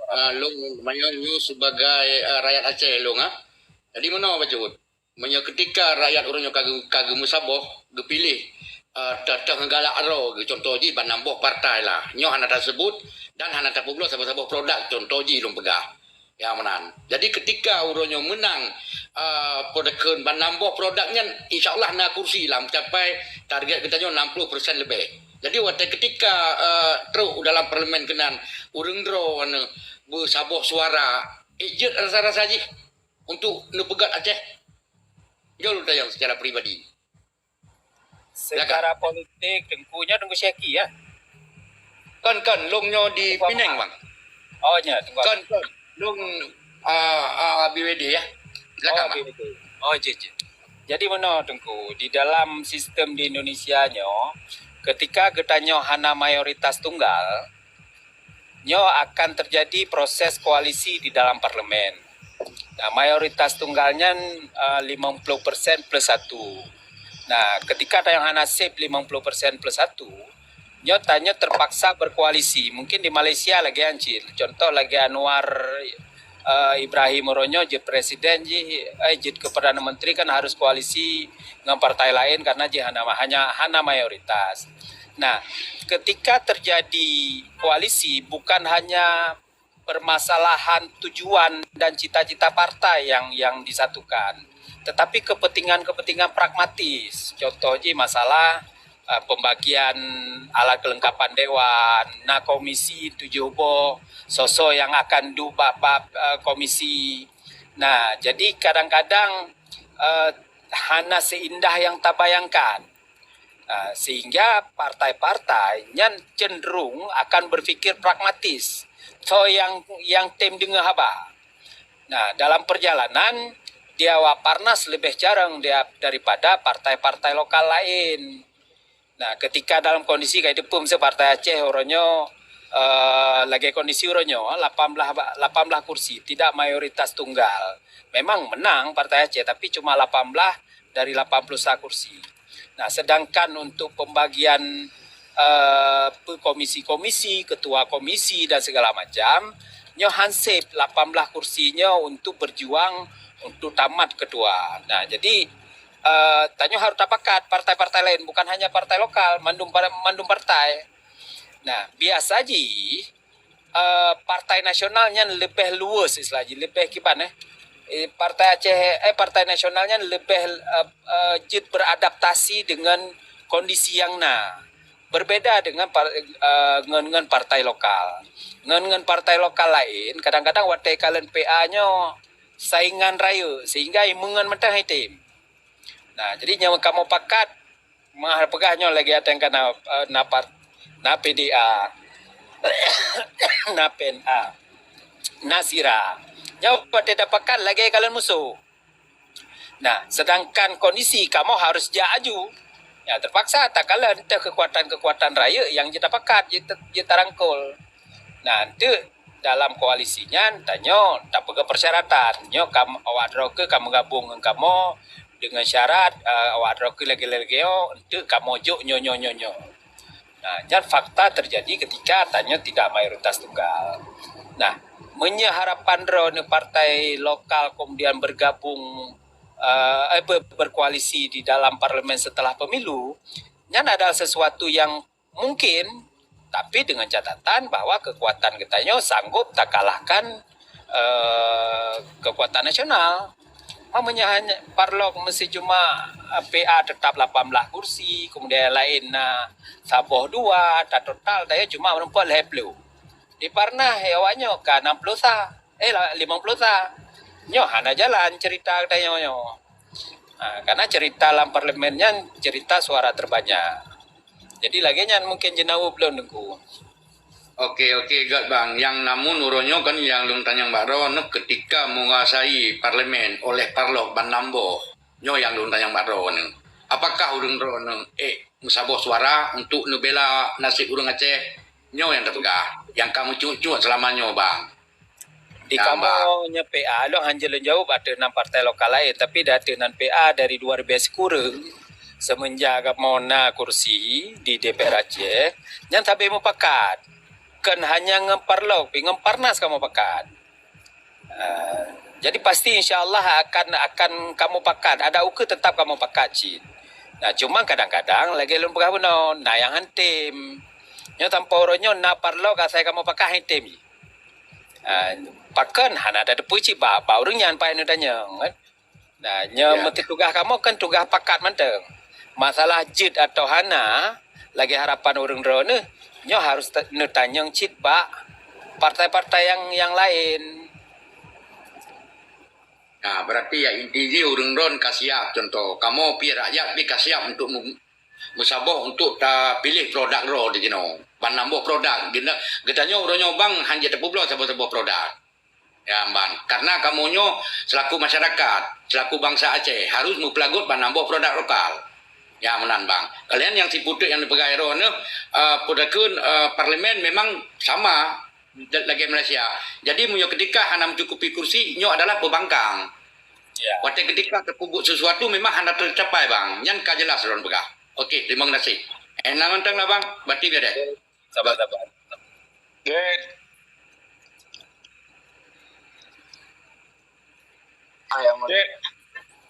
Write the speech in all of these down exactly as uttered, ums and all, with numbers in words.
Ah, lôn manyang nyoe sebagai, ah, rakyat Aceh lôn, ah. Jadi meunoe bacut. Meunyoe keutika rakyat ureuëng nyoe ka geu-, ka geumeusaboh, geupiléh, ah, teuh, teuh ngeugalak droe, contoh jih banamboh partai lah. Nyoe hana taseubut dan hana tapeubloe saboh-saboh produk, contoh jih lôn peugah. Ya, meunan. Jadi keutika uroe nyoe meunang, eh, peudeukeuen banamboh produk nyan, insya Allah na kursi lah meucapai target geutanyoe enam puluh persen leubeh. Jadi watée keutika, eh, trok dalam parlemen keunan, ureuëng droe anu beusaboh suara, eh, jeuet rasa-rasa jih untuk neupeugét Aceh. Jol tayang secara pribadi. Secara politik, Teungku nyoe Teungku Syaki, ya? Kon, kon, lôn nyoe di Teungku Pineng, Bang. Oh, nya, Teungku. Kon, kon, lôn, ah, ah, B W D, ya. Silakan, Bang. B W D. Oh, jeuet, jeuet. Jadi, meunoe, Teungku, di dalam sistem di Indonesia nyoe, ketika geutanyoe hana mayoritas tunggal, nyoe akan terjadi proses koalisi di dalam parlemen. Nah, mayoritas tunggal nyan, eh, lima puluh persen plus satu. Nah, ketika ada yang hana sip lima puluh persen plus satu, nyoe tanyoe terpaksa berkoalisi. Mungkin di Malaysia lagée nyan cit. Contoh lagée Anwar, eh, Ibrahim uroe nyoe jeuet presiden jih, eh, jeuet keu perdana menteri kan harus koalisi ngon partai lain karena jih hana, hanya, hana mayoritas. Nah, ketika terjadi koalisi, bukan hanya permasalahan tujuan dan cita-cita partai yang, yang disatukan, tetapi kepentingan-kepentingan pragmatis. Contoh jih masalah, eh, pembagian alat kelengkapan dewan, na komisi tujuh boh, soe-soe yang akan duek bak, bak, eh, komisi. Nah, jadi kadang-kadang, eh, hana seindah yang tabayangkan. Ah, sehingga partai-partai nyan cenderung akan berpikir pragmatis. Soe yang, yang tem deungoe haba. Nah, dalam perjalanan, di awak Parnas leubeh carông dia, daripada partai-partai lokal lain. Nah, ketika dalam kondisi kayak itu pun, Partai Aceh uroe nyoe, eh, lagée kondisi uroe nyoe, lapan belas ba-, lapan belas kursi, tidak mayoritas tunggal. Memang menang Partai Aceh, tapi cuma lapan belas dari lapan puluh satu kursi. Nah, sedangkan untuk pembagian, eh, pe-, komisi-komisi, ketua komisi dan segala macam, nyoe hansip lapan belas kursi nyoe untuk berjuang untuk tamat ketua. Nah, jadi, eh, tanyoe harus tapakat partai-partai lain, bukan hanya partai lokal, mandum par-, mandum partai. Nah, biasa jih, eh, partai nasional nyan leubeh luwes istilah jih, leubeh kiban, eh. Eh, partai Aceh, eh, partai nasional nyan leubeh, eh, eh, jeuet beradaptasi dengan kondisi yang na. Berbeda dengan par-, eh, ngon, ngon partai lokal. Ngon, ngon partai lokal lain, kadang-kadang watée kalon P A nyoe saingan rayeuk, sehingga imeungon mantong item. Nah, jadi nyang kamoe pakat, meuah peugah nyoe lagée ateueng ka na, eh, na part-, na P D A, na P N A, na SIRA. Nyoe watée tapakat lagée kalon musoh. Nah, sedangkan kondisi kamoe harus jak aju. Ya, terpaksa takalon teuh kekuatan-kekuatan rayeuk nyang jeuet tapakat, jeuet, jeuet tarangkul. Nah, enteuk dalam koalisi nyan, tanyoe tapeugah persyaratan. Nyoe kam-, awak droe keuh ka meugabong ngon kamoe dengan syarat, eh, awak droe keuh lagée-lagée nyoe, enteuk kamoe jok nyoe, nyoe, nyoe, nyoe. Nah, nyan fakta terjadi ketika tanyoe tidak mayoritas tunggal. Nah, meunyoe harapan droeneuh partai lokal kemudian bergabung, eh, eh, ber-, berkoalisi di dalam parlemen setelah pemilu, nyan adalah sesuatu yang mungkin, tapi dengan catatan bahwa kekuatan geutanyoe sanggup takalahkan, eh, kekuatan nasional. Meunyoe hanya parlok meusti cuma, eh, P A tetap lapan belas kursi, kemudian lain na saboh dua, ta total tanyoe cuma meureumpok lhée ploh. Di Parnas, eh, awak nyoe ka enam puluh sa, eh, la-, limong puluh sa. Nyoe hana jalan cerita geutanyoe nyoe. Ha, karena cerita lam parlemen nyan cerita suara terbanyak. Jadi lagée nyan mungkin jeunawob lôn Teungku. Oke, oke, gét Bang. Nyang namun uroe nyoe kan nyang lôn tanyong bak droeneuh, ketika menguasai parlemen oleh parlok banamboh. Nyoe nyang lôn tanyong bak droeneuh. Apakah ureuëng droeneuh ék meusaboh suara untuk neubela naseb ureuëng Aceh? Nyoe nyang teupeugah, nyang ka meucuek-cuek selama nyoe, Bang. Di kamoe nyoe P A, lôn hana lôn jaweueb ateueh nan partai lokal laén, tapi di ateueh nan P A dari dua ribu sikureueng, semenjak kamoe na kursi di D P R Aceh, nyan sabe mupakat. Kon hanya ngon Parlok, pi ngon Parnas kamoe pakat. Ah, jadi pasti insya Allah akan, akan kamoe pakat. Adak ukeue teutap kamoe pakat cit. Nah, cuma kadang-kadang lagèe lôn peugah bunoe, na nyang han tem. Nyoe sampoe uroe nyoe na Parlok asai kamoe pakat han tem jih. Ah, pakon hana tateupeue cit bak, bak ureueng nyan pakat neutanyong, kan? Nah, nyoe meuti tugaih kamoe kan tugaih pakat mantong. Masalah jeuet atau hana, lagèe harapan ureueng droeneuh, nyoe harôh ta-, neutanyong cit bak partai-partai nyang, nyang laén. Nah, berarti ya inti jih ureueng droen ka siap. Contoh, kamoe pi rakyat pi ka siap untuk mu-, meusaboh untuk tapiléh produk droe di jinoe. Ban nam boh produk. Geutanyoe uroe nyoe bang hana jeuet tapeubloe saboh-saboh produk. Ya, ban. Karena kamoe nyoe selaku masyarakat, selaku bangsa Aceh, harus meupeulagot ban nam boh produk lokal. Ya, meunan bang. Kalian nyang siputeuk nyang dipeugah droeneuh, eh, peudakun, eh, parlemen memang sama lagèe Malaysia. Jadi meunyoe ketika hana mencukupi kursi, nyoe adalah pembangkang. Ya. Watèe ketika tapeubuet sesuatu memang hana tercapai bang. Nyan ka jelas lôn peugah. Oke, terima kasih. Eh, na mantong lah bang. Berarti biar deh. Sabar, sabar. Good. Ayam. Good.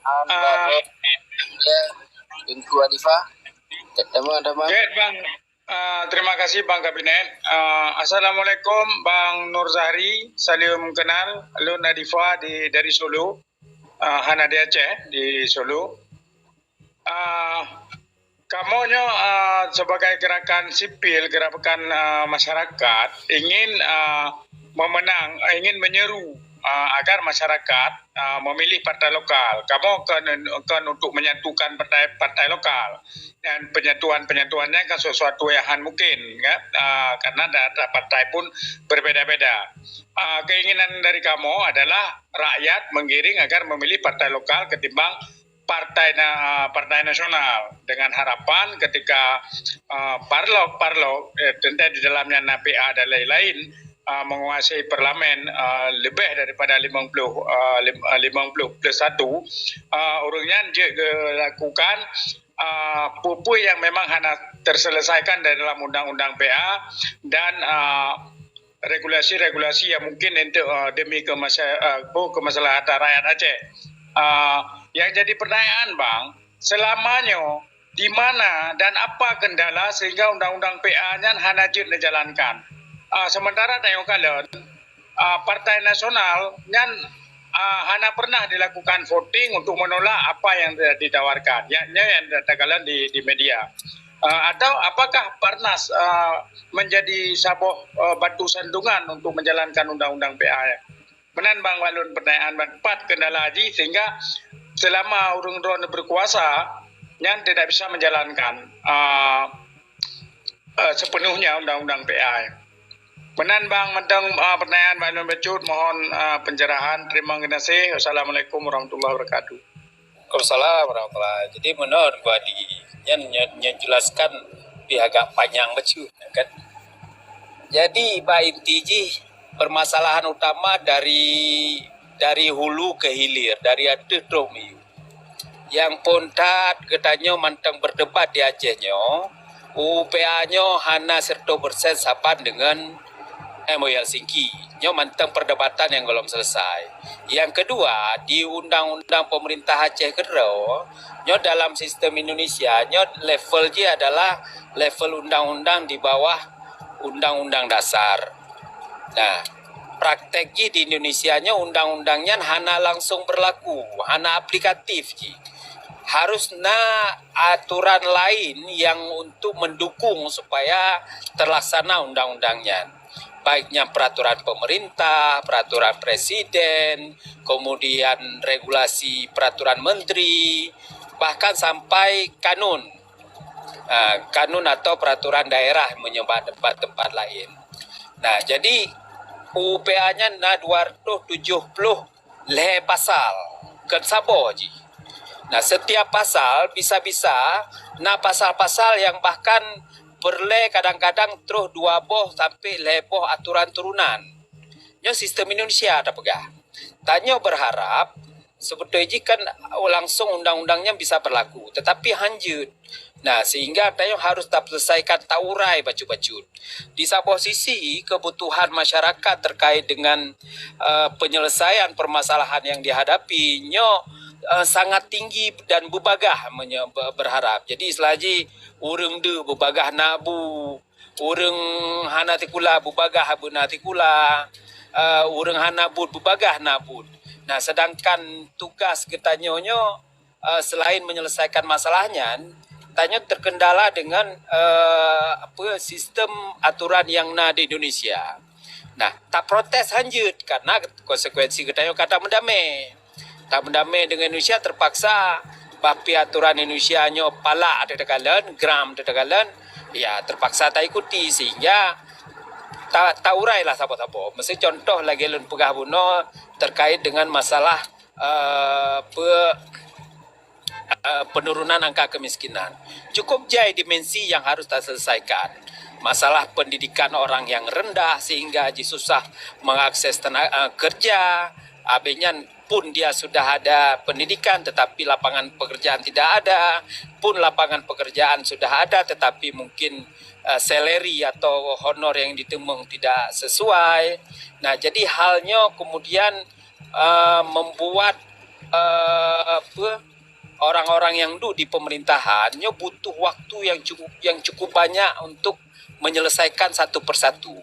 Ah, Teungku Adifa. Teman-teman. Good, Bang. Ah, terima kasih, Bang Kabinet. Ah, assalamualaikum, Bang Nur Zahri. Salam kenal. Lôn Adifa di, dari Sulu. Ah, hana di Aceh, di Sulu. Ah, kamoe nyoe, ah, sebagai gerakan sipil, gerakan, ah, masyarakat ingin, ah, memenang, ingin menyeru, ah, agar masyarakat, ah, memilih partai lokal. Kamoe kon, kon untuk menyatukan partai, partai lokal. Dan penyatuan-penyatuan nyan kan sesuatu yang han mungkin, kan? Ah, karena da-, da-, partai pun berbeda-beda. Ah, keinginan dari kamoe adalah rakyat menggiring agar memilih partai lokal ketimbang partai na-, partai nasional, dengan harapan ketika, uh, parlok-parlok, eh, teuntèe di dalamnya na P A dan lain-lain, uh, menguasai parlemen, uh, lebih daripada lima puluh, uh, lim-, uh, lima puluh plus satu, uh, ureueng nyan jeuet geuh lakukan, uh, peue-peue yang memang hana terselesaikan di dalam undang-undang P A dan, uh, regulasi-regulasi yang mungkin untuk, uh, demi kemasa-, uh, apa, kemaslahatan rakyat Aceh. Uh, yang jadi pertanyaan, Bang, selama nyoe di mana dan apa kendala sehingga undang-undang P A nyan hana jeuet dijalankan? Uh, sementara tanyoe kalon, uh, Partai Nasional nyan, uh, hana pernah dilakukan voting untuk menolak apa yang ditawarkan. Ya, ya yang takalon di, di media. Uh, atau apakah Parnas, uh, menjadi saboh, eh, batu sandungan untuk menjalankan undang-undang P A. Meunan bang walun pertanyaan ban pat kendala jih sehingga selama ureueng droe berkuasa nyan tidak bisa menjalankan, eh, eh, sepenuhnya undang-undang P A. Meunan bang mantong, eh, pertanyaan bak lôn bacut, mohon, eh, pencerahan. Terima kasih. Wassalamualaikum warahmatullahi wabarakatuh. Waalaikumsalam warahmatullahi. Jadi menurut gua di nyan, nyan, nyan jelaskan lebih agak panjang bacut, kan? Jadi bak inti jih permasalahan utama dari, dari hulu ke hilir, dari ateueh troh miyueb. Nyang phon that geutanyoe mantong berdebat di Aceh nyoe, U P A nyoe hana seratus persen saban dengan M O U Helsinki. Nyoe mantong perdebatan nyang gohlom selesai. Nyang kedua, di undang-undang pemerintah Aceh keudroe, nyoe dalam sistem Indonesia, nyoe level jih adalah level undang-undang di bawah undang-undang dasar. Nah, praktek jih di Indonesia nyoe undang-undang nyan hana langsung berlaku, hana aplikatif jih. Harus na aturan lain yang untuk mendukung supaya terlaksana undang-undang nyan. Baik nyan peraturan pemerintah, peraturan presiden, kemudian regulasi peraturan menteri, bahkan sampai kanun, ah, kanun atau peraturan daerah meunyoe bak tempat-tempat lain. Nah, jadi U P A nyan na dua ratus tujuh puluh lhèe pasal, kon saboh jih. Nah, setiap pasal bisa-bisa na pasal-pasal nyang bahkan peureulèe kadang-kadang troh dua boh sampai lhèe boh aturan turunan. Nyoe sistem Indonesia tapeugah. Tanyoe berharap sebeutôi jih kan langsung undang-undang nyan bisa berlaku, tetapi hanjeuet. Nah, sehingga tanyoe harus taselesaikan, taurai bacut-bacut. Di saboh sisi, kebutuhan masyarakat terkait dengan, eh, penyelesaian permasalahan yang dihadapi nyoe, eh, sangat tinggi dan beubagah menye-, be-, berharap. Jadi, istilah jih, ureuëng deuek beubagah na bu, ureuëng hana sikula beubagah beuna sikula, eh, ureuëng hana buet beubagah na buet. Nah, sedangkan tugas geutanyoe nyoe, eh, selain menyelesaikan masalah nyan, tanyoe terkendala dengan, eh, apa, sistem aturan yang na di Indonesia. Nah, taprotes hanjeuet karena konsekuensi geutanyoe ka tameudamé. Tameudamé dengan Indonesia terpaksa, bah pi aturan Indonesia nyoe palak teuh takalon, gram teuh takalon, ya terpaksa taikuti sehingga ta-, taurailah saboh-saboh. Meusi contoh lagée lôn peugah bunoe terkait dengan masalah, eh, pe-, eh, penurunan angka kemiskinan. Cukup jai dimensi yang harus taselesaikan. Masalah pendidikan orang yang rendah sehingga jisusah mengakses tena-, eh, kerja, abéh nyan pun dia sudah ada pendidikan tetapi lapangan pekerjaan tidak ada, pun lapangan pekerjaan sudah ada tetapi mungkin, eh, salary atau honor yang diteumong tidak sesuai. Nah, jadi hal nyoe kemudian, eh, membuat, eh, apa, orang-orang yang duduk di pemerintahan nyoe butuh waktu yang cukup, yang cukup banyak untuk menyelesaikan satu persatu.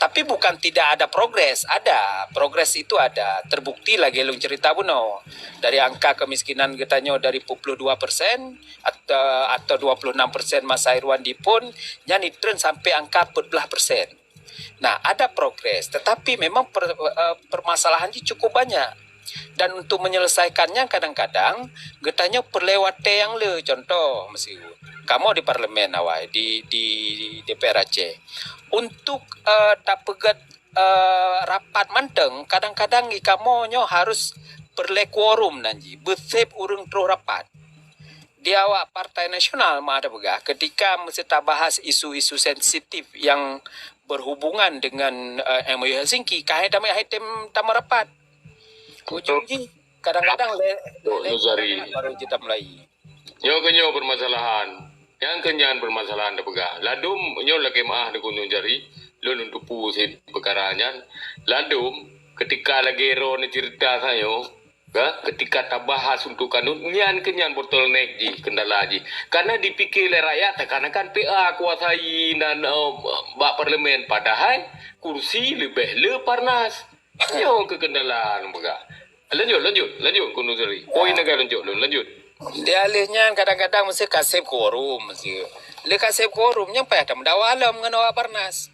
Tapi bukan tidak ada progres, ada. Progres itu ada. Terbukti lagée lôn cerita bunoe. Dari angka kemiskinan geutanyoe dari dua puluh dua persen atau, atau dua puluh enam persen masa Irwandi phon, nyan itren sampai angka empat belas persen. Nah, ada progres, tetapi memang per-, eh, permasalahan jih cukup banyak. Dan untuk menyelesaikannya kadang-kadang geutanyoe peureulée watée nyang le. Contoh, meusiu kamoe di parlemen awai, di, di D P R Aceh. Untuk, eh, tapeugét, eh, rapat mantong, kadang-kadang di kamoe nyoe harus peureulée kuorum nan jih, beuseb ureuëng troh rapat. Di awak Partai Nasional meuah tapeugah, ketika meusti tabahas isu-isu sensitif yang berhubungan dengan, eh, M O U Helsinki, ka hai tamé hai tem tameurapat. Ujong jih, kadang-kadang le-, Tok le-, Nuzari. Baru jih tamulai. Nyoe keuh nyoe permasalahan. Nyang keuh nyan permasalahan tapeugah. Ladom nyoe lagée meuah Teungku Nuzari, lôn lôn teupeu sit peukara nyan. Ladom, ketika lagée droeneuh cerita sayoe, ka, ketika tabahas untuk kanun, nyan keuh nyan bottleneck jih, kendala jih. Karena dipike lé rakyat seakan-akan P A kuasai nan, eh, bak parlemen, padahai kursi leubeh le Parnas. Nyoe keuh kendala nyang peugah. Lanjut, lanjut, lanjut, Teungku Nuzari. Poin nyang ka lanjut lôn, lanjut. Di aléh nyan kadang-kadang meusti ka seb kuorum meusti. Lé ka seb kuorum nyan payah tameudawa lom ngon awak Parnas.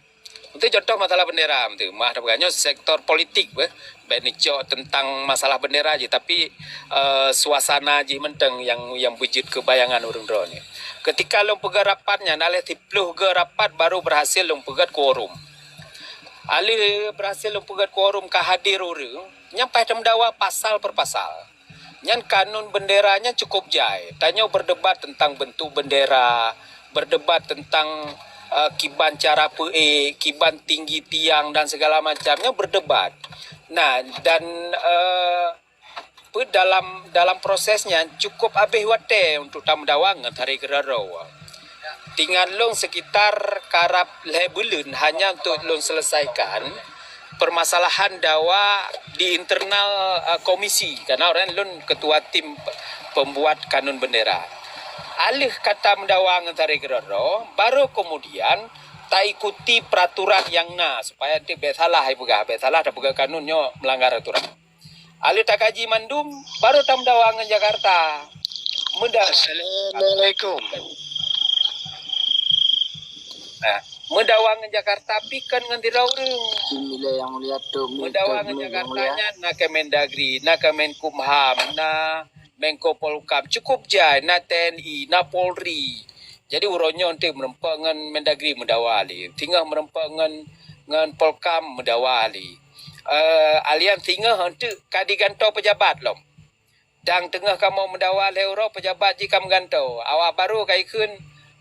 Untuk contoh masalah bendera tu, meuah tapeugah nyoe sektor politik beh. Bék neucok tentang masalah bendera jih, tapi, eh, suasana jih mantong nyang, nyang beujeuet keu bayangan ureuëng droeneuh. Ketika lôn peugét rapat nyan, aléh siplôh geu rapat baru berhasil lôn peugét kuorum. Aléh berhasil lôn peugét kuorum ka hadir ureuëng, nyan payah tameudawa pasal per pasal. Nyan kanun bendera nyan cukup jai. Tanyoe berdebat tentang bentuk bendera, berdebat tentang, eh, kiban cara peuék, kiban tinggi tiang dan segala macam. Nyan berdebat. Nah, dan, eh, pe dalam, dalam proses nyan cukup abéh watée untuk tameudawa ngon tari keudroe-droe. Tingat lôn sekitar karab lhée buleuen hanya untuk lôn selesaikan permasalahan dawa di internal, eh, komisi, karena orang lôn ketua tim pe-, pembuat kanun bendera. Aléh ka tameudawa ngon tari keudroe-droe, baru kemudian taikuti peraturan nyang na supaya nanti bék salah ipeugah, bék salah tapeugah kanun nyoe melanggar aturan. Aléh takaji mandum, baru tameudawa ngon Jakarta. Meuda- Assalamualaikum. Nah, meudawa ngon Jakarta pi kon ngon sidroe ureuëng. Bismillah yang mulia tu. Meudawa ngon Jakarta nyan na Kemendagri, na Kemenkumham, na Menko Polhukam. Cukup jai, na T N I, na Polri. Jadi uroe nyoe enteuk meureumpok ngon Mendagri meudawa lé. Singoh meureumpok ngon, ngon Polkam meudawa lé. Eh, alian singoh enteuk ka digantoe pejabat lom. Dan teungoh kamoe meudawa lhée uroe pejabat jih ka meugantoe. Awak barô ka ikheun,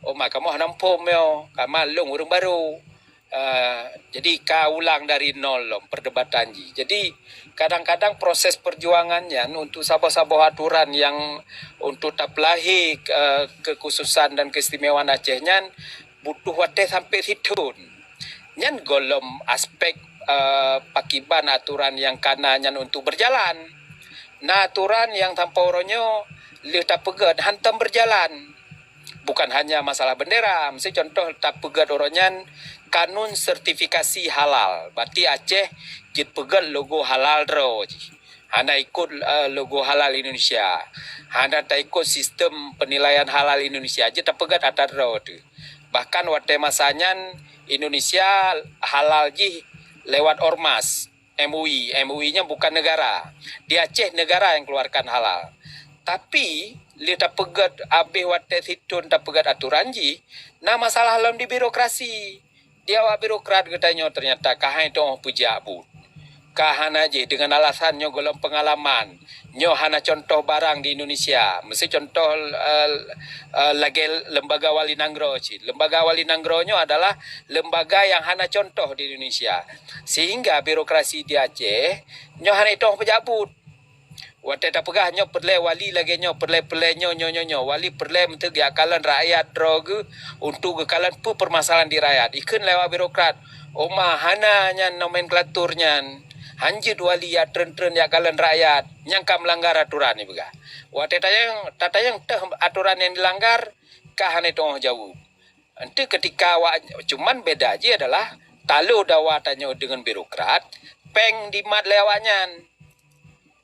"Oh ma kamoe hana muphom nyoe, kama lôn ureuëng barô." Uh, jadi ka ulang dari nol lom perdebatan jih. Jadi kadang-kadang proses perjuangan nyan untuk saboh-saboh aturan yang untuk tapeulahé uh, kekhususan dan keistimewaan Aceh nyan butuh watèe sampai sithon. Nyan gohlom aspek uh, pakiban aturan yang kana nyan untuk berjalan. Na aturan yang sampoe uroe nyoe lheueh tapeugét hantom berjalan. Bukan hanya masalah bendera, meusi contoh tapeugét uroe nyan kanun sertifikasi halal. Berarti Aceh jeuet peugét logo halal droe jih. Hana ikut uh, logo halal Indonesia. Hana taikut sistem penilaian halal Indonesia. Jeuet tapeugét atra droe teuh. Bahkan watèe masa nyan Indonesia halal jih lewat ormas, M U I. M U I nyan bukan negara. Di Aceh negara yang keluarkan halal. Tapi lheueh tapeugét abéh watèe sithon tapeugét aturan jih, na masalah lom di birokrasi. Di awak birokrat geutanyoe ternyata ka hai teuh peujak buet. Ka hana jih dengan alasan nyoe gohlom pengalaman. Nyoe hana contoh barang di Indonesia. Meusi contoh uh, uh, lagèe lembaga wali nanggroe cit. Lembaga wali nanggroe nyoe adalah lembaga yang hana contoh di Indonesia. Sehingga birokrasi di Aceh nyoe hana teuh peujak buet. Watèe tapeugah nyoe peureulèe wali lagèe nyoe, peureulèe-peureulèe nyoe, nyoe, nyoe, nyoe. Wali peureulèe meuteuk geukalon rakyat droe geuh untuk geukalon peue permasalahan di rakyat. Ikheun lé awak birokrat, "Oma, hana nyan nomenklatur nyan. Hanjeuet wali ya treun-treun ya kalon rakyat. Nyang ka meulanggar aturan," ipeugah. Watèe tatanyong, tatanyong teuh aturan nyang dilanggar, ka hana teuh jaweueb. Enteuk ketika awak, cuman beda jih adalah talo dawa tanyoe deungon birokrat, péng dimat lé awaknyan.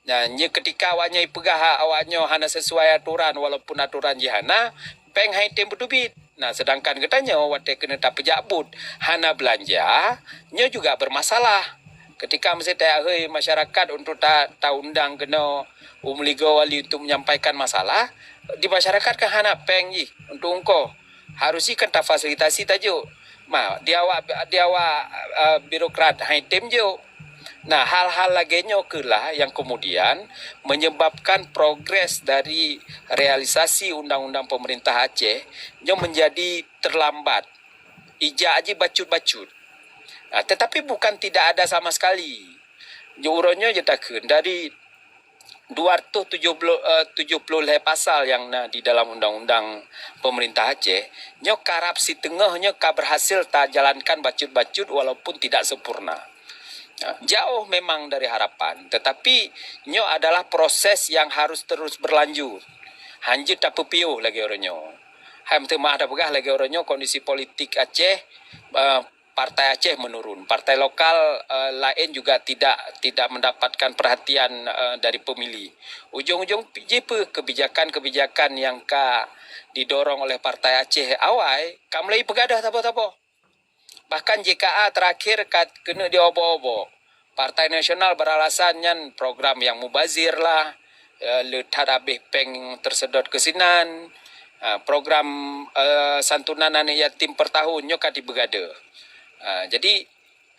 Nah, nyoe ketika awaknyan ipeugah awaknyoe hana sesuai aturan, walaupun aturan jih hana, péng hai tem beuteubiet. Nah, sedangkan geutanyoe watèe keuneuk tapeujak buet, hana beulanja, nyoe juga bermasalah. Ketika meusti tayakheui masyarakat untuk ta, taundang keunoe u meuligoe wali untuk menyampaikan masalah, di masyarakat kan hana péng jih untuk ongkoh. Harus jih kan tafasilitasi tajok. Ma, di awak, di awak uh, birokrat hai tem jok. Nah, hal-hal lagèe nyoe keulah yang kemudian menyebabkan progres dari realisasi undang-undang pemerintah Aceh nyoe menjadi terlambat. Ijak jih bacut-bacut. Nah, tetapi bukan tidak ada sama sekali. Uroe nyoe jeuet takheun dari dua ratus tujuh puluh, eh, tujuh puluh lhèe pasal nyang na di dalam undang-undang pemerintah Aceh, nyoe karab siteungoh nyoe ka berhasil tajalankan bacut-bacut walaupun tidak sempurna. Nah, jauh memang dari harapan, tetapi nyoe adalah proses yang harus terus berlanjut. Hanjeuet tapeupiôh lagèe uroe nyoe. Hai meuteumah tapeugah lagèe uroe nyoe kondisi politik Aceh, eh, partai Aceh menurun. Partai lokal uh, lain juga tidak tidak mendapatkan perhatian uh, dari pemilih. Ujung-ujung jih peue kebijakan-kebijakan nyang ka didorong oleh Partai Aceh awai ka mulai peugadoh saboh-saboh. Bahkan J K A terakhir ka keuneuk diobok-obok. Partai Nasional beralasan nyan program yang mubazir lah, eh, le that habéh péng tersedot keu sinan, eh, program eh, santunan aneuk yatim per tahun nyoe ka dibeugadoh. Eh, jadi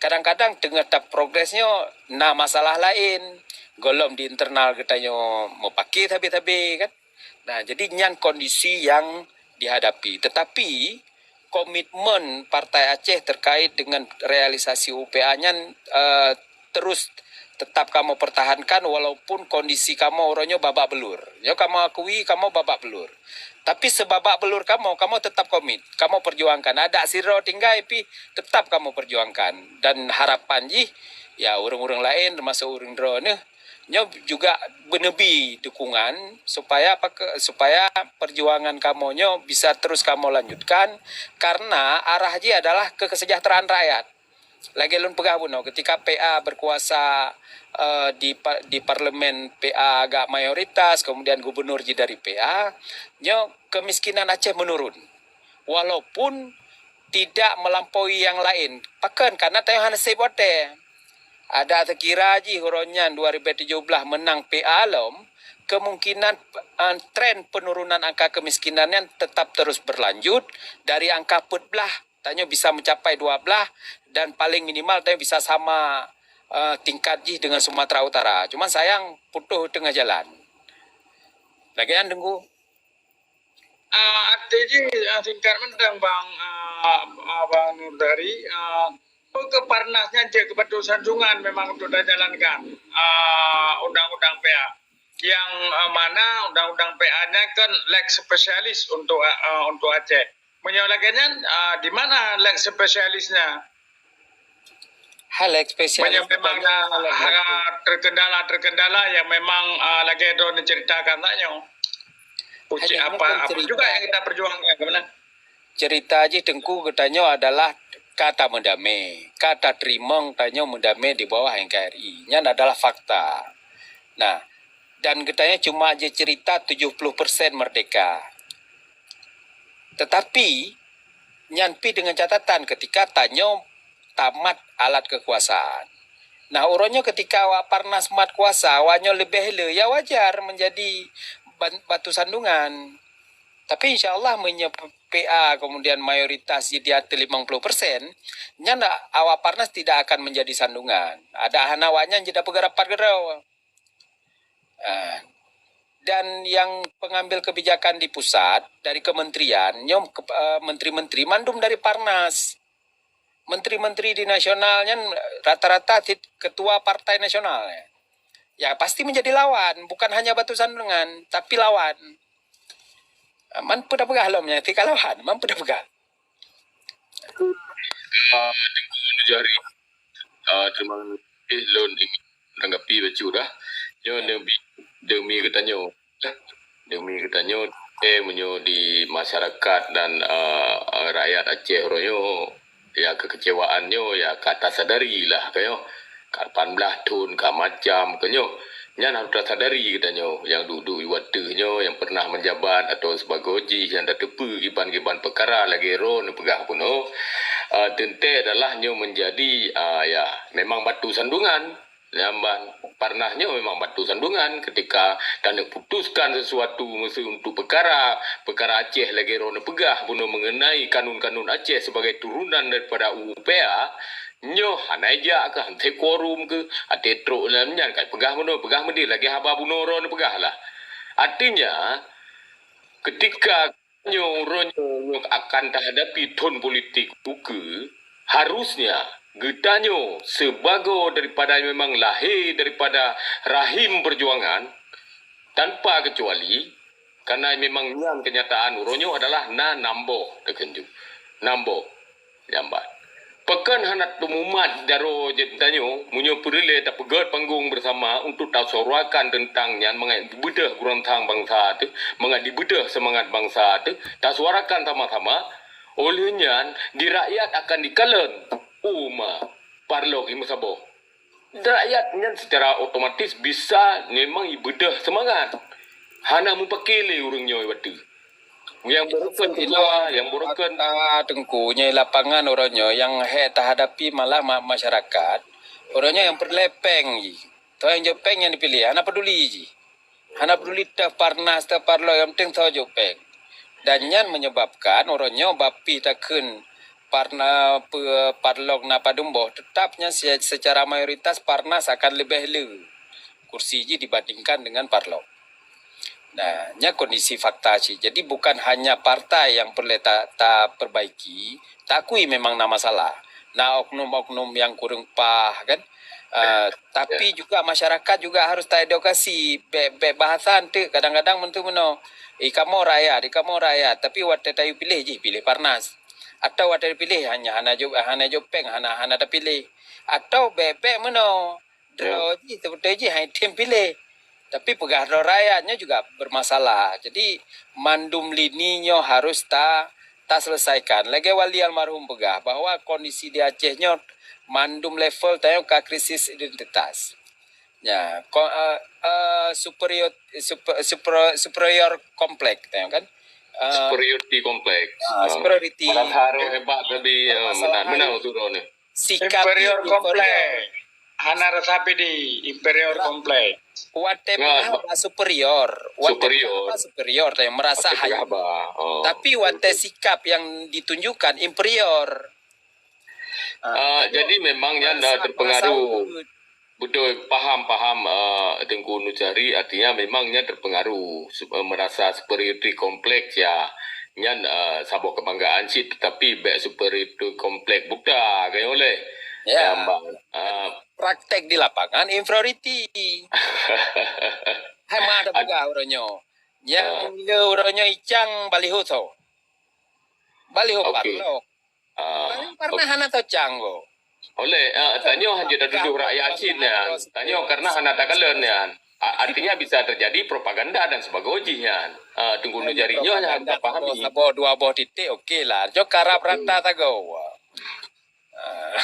kadang-kadang teungoh taprogres nyoe na masalah laén, gohlom di internal geutanyoe meupaké sabe-sabe kan. Nah, jadi nyan kondisi yang dihadapi. Tetapi komitmen Partai Aceh terkait dengan realisasi U P A nyan uh, terus tetap kamoe pertahankan walaupun kondisi kamoe uroe nyoe babak belur. Nyoe kamoe akui kamoe babak belur. Tapi seubabak belur kamoe, kamoe tetap komit. Kamoe perjuangkan. Adak sidroe tinggai pih tetap kamoe perjuangkan. Dan harapan jih, ya ureuëng-ureuëng laén termasuk ureuëng droeneuh nyoe juga beuneubi dukungan supaya supaya perjuangan kamoe nyoe bisa terus kamoe lanjutkan karena arah jih adalah keukesejahteraan rakyat. Lagée lôn peugah bunoe, ketika P A berkuasa uh, di di parlemen, P A agak mayoritas, kemudian gubernur jih dari P A, nyoe kemiskinan Aceh menurun. Walaupun tidak melampaui yang lain. Pakon? Karena tanyoe hana sép watée. Adak teukira jih uroe nyan dua ribu tujuh belas menang P A lom, kemungkinan uh, tren penurunan angka kemiskinan nyan tetap terus berlanjut dari angka peuet blah tanyoe bisa mencapai dua blah dan paling minimal tanyoe bisa sama uh, tingkat jih dengan Sumatera Utara. Cuman sayang putoh teungoh jalan. Lagée nyan Teungku. Ah, arti jih, ah, singkat mantong, Bang, ah, ah, Bang Nur tadi, ah, peu kheueh Parnas nyan jeuet keu batu sandungan memang untuk tajalankan, ah, undang-undang P A. Yang, ah, mana undang-undang P A nyan kan lex specialis untuk, ah, untuk Aceh. Meunyoe lagèe nyan, ah, di mana lex specialisnya? Hal spesial. Meunyoe memang na, ha, terkendala-terkendala yang memang, ah, lagèe droeneuh ceritakan tanyoe. Ucit apa, apa juga yang kita perjuangkan, kemana? Cerita jih Teungku geutanyoe adalah ka tameudamé, ka tateurimong tanyoe meudamé di bawah N K R I. Nyan adalah fakta. Nah, dan geutanyoe cuma jicerita tujuh puluh persen merdeka. Tetapi, nyan pih dengan catatan ketika tanyoe tamat alat kekuasaan. Nah, uroe nyoe ketika awak Parnas mat kuasa, awak nyoe leubeh le, ya wajar menjadi ban-, batu sandungan. Tapi insya Allah meunyoe P A kemudian mayoritas di atas limong puluh persen, nyan awak Parnas tidak akan menjadi sandungan. Ada hana awak nyan jeuet peugah rapat keudroe. Ah, dan yang pengambil kebijakan di pusat, dari kementerian, nyoe ke-, eh, menteri-menteri mandum dari Parnas. Menteri-menteri di nasional nyan rata-rata sit-, ketua partai nasional. Ya, pasti menjadi lawan, bukan hanya batu sandungan, tapi lawan. Ah, man peue tapeugah lom nyan, tika lawan, man peue tapeugah. Ah, Teungku Nujari, ah, terima kasih lôn tanggapi bacut dah. Nyoe demi, demi geutanyoe. Demi geutanyoe, eh, meunyoe di masyarakat dan, eh, rakyat Aceh uroe nyoe, ya, kekecewaan nyoe, ya, ka tasadari lah, ka nyoe. Ka lapan belas thon, ka macam, ka nyoe. Nyan harôh tasadari geutanyoe, nyang duek-duek u ateueh nyoe, nyang pernah menjabat atau sibagoe jih nyang tateupeue kiban-kiban peukara lagèe droeneuh peugah bunoe, eh, teuntèe adalah nyoe menjadi, eh, ya, memang batu sandungan. Nyan ban, Parnas nyoe memang batu sandungan ketika taneuk putuskan sesuatu, miseu untuk peukara, peukara Aceh lagèe droeneuh peugah bunoe mengenai kanun-kanun Aceh sebagai turunan daripada U P A, nyoe hana ijak keuh, hana kuorum keuh, até trok lam nyan ka peugah bunoe, peugah meudeh lagèe haba bunoe droeneuh peugah lah. Artinya, ketika nyoe, uroe nyoe, nyoe akan tahadapi thon politik ukeue, harusnya geutanyoe sibagoe daripada memang lahé daripada rahim perjuangan tanpa kecuali, karena memang nyan kenyataan uroe nyoe adalah na nam boh teukeunjut. Nam boh. Nyambat. Pakon hana teumumat jaroe jeuet tanyoe, meunyoe peureulèe tapeugèt panggong bersama untuk tasuarakan teuntang nyan mangat jibeudôh gurantang bansa teuh, mangat jibeudôh seumangat bansa teuh, tasuarakan sama-sama, 'oh lheueh nyan di rakyat akan jikalon, "Oh ma, parlok jih meusaboh." Rakyat nyan secara otomatis bisa memang jibeudôh seumangat. Hana mupake lé ureueng nyoe watèe. Nyang beurukon keudua, nyang beurukon. Ah, Teungku, nyoe lapangan uroe nyoe nyang hék tahadapi malah ma-, masyarakat. Uroe nyoe nyang peureulèe péng jih. Toh nyang jok péng nyang jipiléh, hana peuduli jih. Hana peuduli teuh Parnas, teuh parlok, nyang penting soe jok péng. Dan nyan menyebabkan uroe nyoe bak pih takheun Parna-, pe-, parlok na padum boh, tetap nyan se-, secara mayoritas Parnas akan leubeh le kursi jih dibandingkan dengan parlok. Nah, nyan kondisi fakta cit. Jadi bukan hanya partai nyang peureulèe ta-, tapeurbaiki, taakui memang na masalah. Na oknum-oknum nyang kureueng paih kan. Ah, tapi juga masyarakat juga harus taedukasi, bèk, bèk bahasa eunteuk kadang-kadang meunteuk meunoe. "Eh, kamoe rakyat, eh, kamoe rakyat," tapi watèe tayue piléh jih piléh Parnas. Atau watèe piléh hana, hana jok, hana jok péng, hana, hana tapiléh. Atau bèk-bèk meunoe. Droe jih, teubeutôi jih hai tem piléh. Tapi peugah droe rakyat nyoe juga bermasalah. Jadi, mandum lini nyoe harus ta-, taselesaikan. Lagèe Wali almarhum peugah bahwa kondisi di Aceh nyoe mandum level tanyoe ka krisis identitas. Ya, ko-, eh, eh, superior, supe-, supra-, superior complex tanyoe kan. Eh, superiority complex. Ah, superiority. Merasa harus hebat tadi, eh, menang, menang untuk droe ni. Sikap inferior complex. Hana rasa pede, inferior complex. Watèe peugah ba superior, watèe peugah ba superior, teuh merasa hayu. Tapi watèe sikap yang ditunjukkan inferior. Ah, jadi memang nyan dah terpengaruh. Beutôi, paham, paham, eh, Teungku Nurjahri, artinya memang nyan terpengaruh, se-, eh, merasa superiority complex, ya. Nyan, eh, saboh kebanggaan cit, tetapi bèk superiority complex buta, kan, oleh. Ya. Gambar, eh, Praktek di lapangan inferiority. Hai ma ada peugah uroe nyoe. Nyang le uroe nyoe icang baliho tho. Baliho Okey. Parlok. Ah, Paling pernah okey. Hana tocang ko. Oleh, ah, tanyoe hanya dah tuduh rakyat cit nyan. Tanyoe karena hana takalon nyan. A-, artinya bisa terjadi propaganda dan sebagainya nyan. Ah, Teungku Nurjahri nyoe hanya hana pahami. Saboh dua boh titik, okey lah. Jok karab rata tagoe. Ah.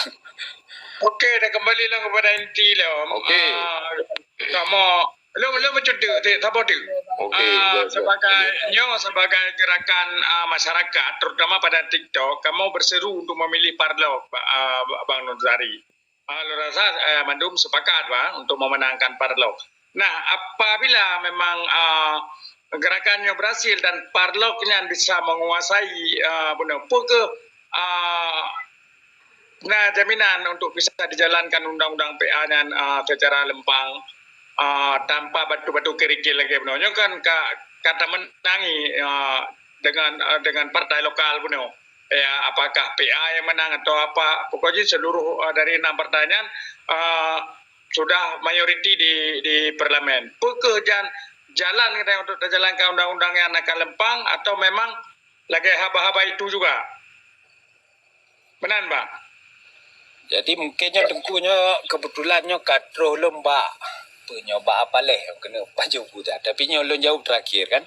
Okey, dah kembali lom kepada inti lom. Okey. Ah, kamu, lom, lom bacut tu, sabar tu. Okey, Ah, sebagai, nyoe sebagai gerakan, ah, masyarakat, terutama pada TikTok, kamu berseru untuk memilih Parlok, ah, Bang Nurjahri. Ah, lôn rasa, eh, mandum sepakat, bah, untuk memenangkan Parlok. Nah, apabila memang, ah, gerakan nyoe berhasil dan Parlok nyan bisa menguasai, ah, bunoe, peu kheueh, ah, na jaminan untuk bisa dijalankan undang-undang P A nyan, ah, secara lempang, ah, tanpa batu-batu kerikil lagèe bunoe. Nyoe kan ka, ka tamenangi, ah, dengan, ah, dengan partai lokal bunoe. Ya, apakah P A yang menang atau apa, pokoknya seluruh, ah, dari enam partai nyan, ah, sudah mayoriti di, di parlemen. Peu kheueh jan-, jalan kita untuk terjalankan undang-undang yang akan lempang atau memang lagèe haba-haba itu juga? Meunan, Bang. Jadi mungkin nyoe Teungku nyoe kebetulan nyoe ka troh lom bak, apa nyoe, bak apa leh keuneuk pajoh buta. Tapi nyoe lôn jaweueb terakhir kan.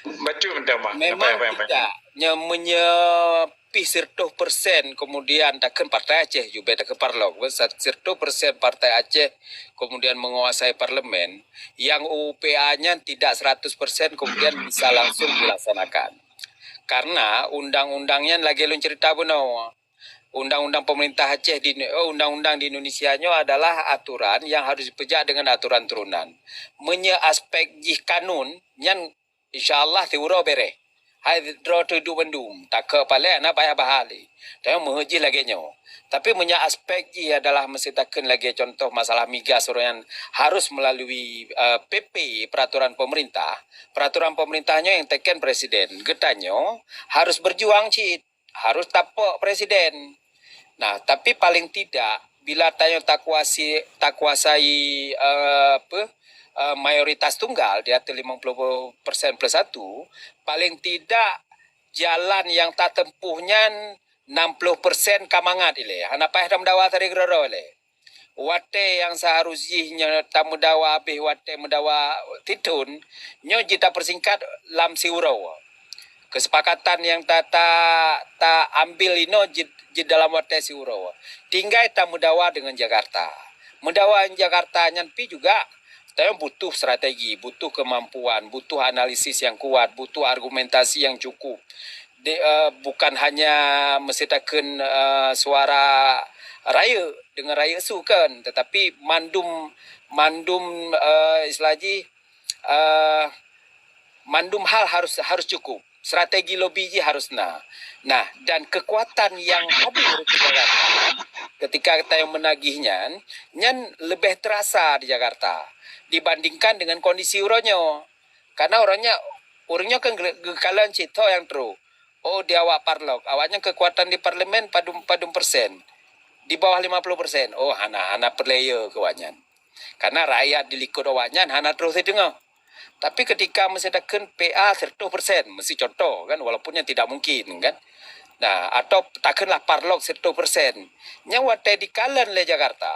Bacut mantong, Bang. Memang tidak. Nyoe meunyoe pih siratoh persen kemudian takheun Partai Aceh, jubek takheun Parlok. Siratoh persen Partai Aceh kemudian menguasai parlemen, yang U U P A nyan tidak seratus persen kemudian bisa langsung dilaksanakan. Karena undang-undang nyan lagèe lôn cerita bunoe. Undang-undang pemerintah Aceh di, oh, undang-undang di Indonesia nyoe adalah aturan yang harus dipeujak dengan aturan turunan. Meunyoe aspek jih kanun, nyan insya Allah siuroe bereh. Hai droe teuh duek bandum, takheun paléng hana payah bahas lé. Tapi meuheuet jih lagèe nyoe. Tapi meunyoe aspek jih adalah meusitakheun lagèe contoh masalah migas uroe nyan harus melalui, eh, P P, peraturan pemerintah. Peraturan pemerintah nyoe nyang teken presiden. Geutanyoe harus berjuang cit. Harus tapok presiden. Nah, tapi paling tidak bila tanyoe takuasi-, takuasai, eh, apa, eh, mayoritas tunggal di ateueh lima puluh persen plus satu, paling tidak jalan nyang tatempuh nyan enam puluh persen ka mangat ilèe. Hana payah tameudawa sabe keudroe-droe lé. Watèe nyang seuharus jih nyoe tameudawa habéh watèe meudawa sithon, nyoe jitapeursingkat lam siuroe. Keusepakatan nyang ta, ta, ta ambil inoe jeuet, jeuet dalam watèe siuroe. Tinggai tameudawa deungon Jakarta. Meudawa ngon Jakarta nyan pih juga tanyoe butuh strategi, butuh keumampuan, butuh analisis nyang kuat, butuh argumentasi nyang cukup. Di, eh, bukan hanya meusitakheun, eh, suara rayeuk deungon rayeuk su kan, tetapi mandum, mandum, eh, istilah jih, eh, mandum hal harus, harus cukup. Strategi lobi jih harus na. Nah, dan kekuatan yang hadir di Jakarta ketika tanyoe meunagih nyan, nyan leubeh terasa di Jakarta dibandingkan dengan kondisi uroe nyoe. Karena uroe nyoe, ureueng nyoe kan geu-, geukalon cit tho nyang trok. Oh, di awak Parlok. Awaknyan kekuatan di parlemen padum, padum persen? Di bawah lima puluh persen. Oh, hana, hana peureulèe keu awaknyan. Karena rakyat di likot awaknyan hana troh siteungoh. Tapi ketika meusitakheun P A seratus persen, meusi contoh kan, walaupun nyan tidak mungkin kan. Nah, atau takheunlah Parlok seratus persen. Nyan watèe dikalon lé Jakarta,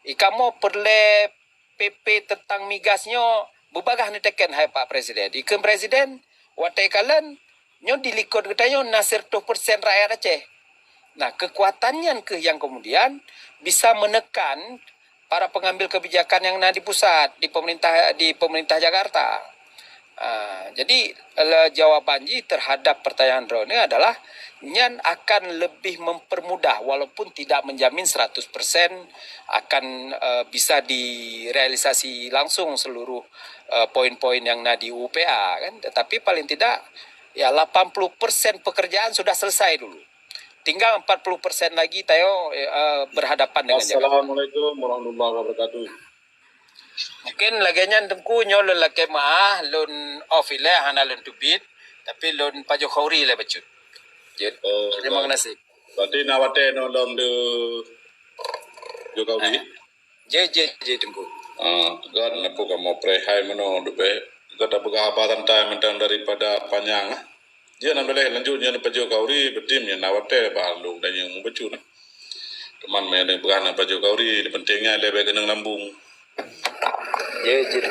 i kamoe peureulèe P P teuntang migas nyoe beubagaih neuteken hai Pak Presiden. Dikheun Presiden, watèe kalon, nyoe di likot geutanyoe na seratus persen rakyat Aceh. Nah, kekuatan nyan kheueh nyang kemudian bisa menekan para pengambil kebijakan nyang na di pusat, di pemerintah, di pemerintah Jakarta. Ah, jadi, le-, jawaban jih terhadap pertanyaan droeneuh adalah nyan akan lebih mempermudah walaupun tidak menjamin seratus persen akan, eh, bisa direalisasi langsung seluruh, eh, poin-poin yang na di U U P A kan. Tetapi paling tidak ya lapan puluh persen pekerjaan sudah selesai dulu. Tinggal empat puluh persen lagi tayo, eh, berhadapan dengan Jakarta. Assalamualaikum warahmatullahi wabarakatuh. Mungkin lagèe nyan Teungku, nyoe lôn lakèe meu'ah, lôn off ilèe, hana lôn teubiet, tapi lôn pajoh khauri lé bacut. Jeuet. Oh, terima kasih. Berarti na watèe nyoe lôn de-, pajoh khauri? Ah. Jeuet, jeuet, jeuet, Teungku. Ah, kan aku kamoe preh hai meunoe dubeh. Ka tapeugah haba santai mantong daripada panyang, ah. Jeuet, alhamdulillah, lanjut nyan pajoh khauri, beutem nyan na watèe bak lôn dan nyang mubacut. Teuma meunan peugah na pajoh khauri, penting nyan lé bèk keunong lambung. Jeuet, jeuet.